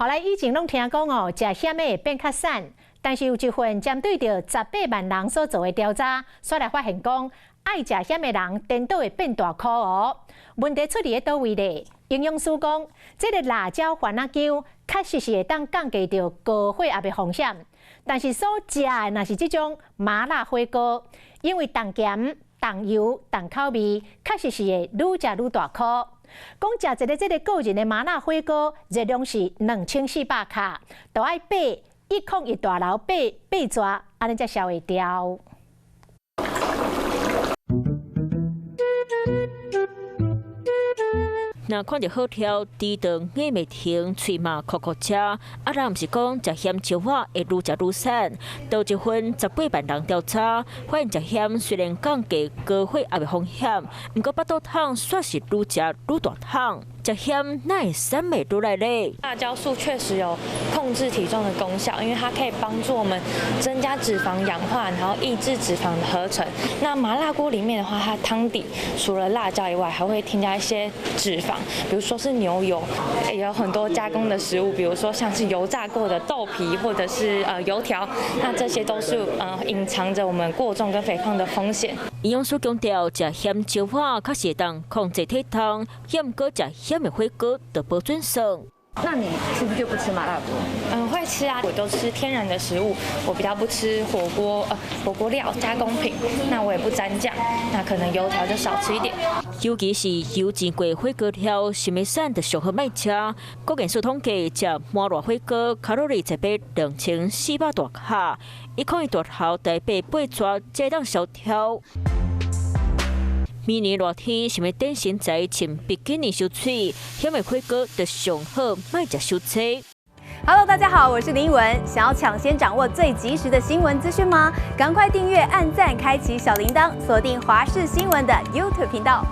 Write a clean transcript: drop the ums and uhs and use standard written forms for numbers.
後來以前攏聽講哦，食鹹的會變較瘦，但是有一份針對著18萬人所做的調查，煞來發現講，愛食鹹的人顛倒會變大箍哦。問題出佇咧佗位咧？營養師講，這个辣椒番仔薑確實是會當降低著高血壓的風險，但是所食的若是這種麻辣火鍋，因為重鹹、重油、重口味，確實是會愈食愈大箍。講食一个這个個人的麻辣火鍋，熱量是2400卡，都愛爬101大樓爬八逝，按呢才消會掉。若看著好挑，豬腸咬袂停，喙嘛酷酷食。啊，人毋是講食鹹椒仔會愈食愈瘦？佗一份18萬人調查，發現食鹹雖然降低高血壓的風險，毋過腹肚痛煞是愈食愈大桶。食鹹哪會瘦袂落來咧？辣椒素確實有控制體重的功效，因為它可以幫助我們增加脂肪氧化，然後抑制脂肪的合成。那麻辣鍋裡面的話，它湯底除了辣椒以外，還會添加一些脂肪，比如說是牛油，也有很多加工的食物，比如說像是油炸過的豆皮或者是油條，那這些都是隱藏着我們過重跟肥胖的風險。營養師強調，食鹹椒仔確實會當控制體重，毋過食鹹的火鍋就無準算。那你是不是就不吃麻辣鍋？嗯，會吃啊，我都吃天然的食物，我比較不吃火鍋，火鍋料加工品。那我也不沾醬，那可能油條就少吃一點。尤其是油煎過火鍋料，想欲瘦就上好莫食。國健署統計，食麻辣火鍋卡路里才爬2400大卡，101大樓台爬八逝才當消掉。明年熱天，想欲展身材穿比基尼收媠，鹹的火鍋就上好莫食傷濟。 Hello，大家好，我是林文。想要搶先掌握最及時的新聞資訊嗎？趕快訂閱、按讚、開啟小鈴鐺，鎖定華視新聞的 YouTube 頻道。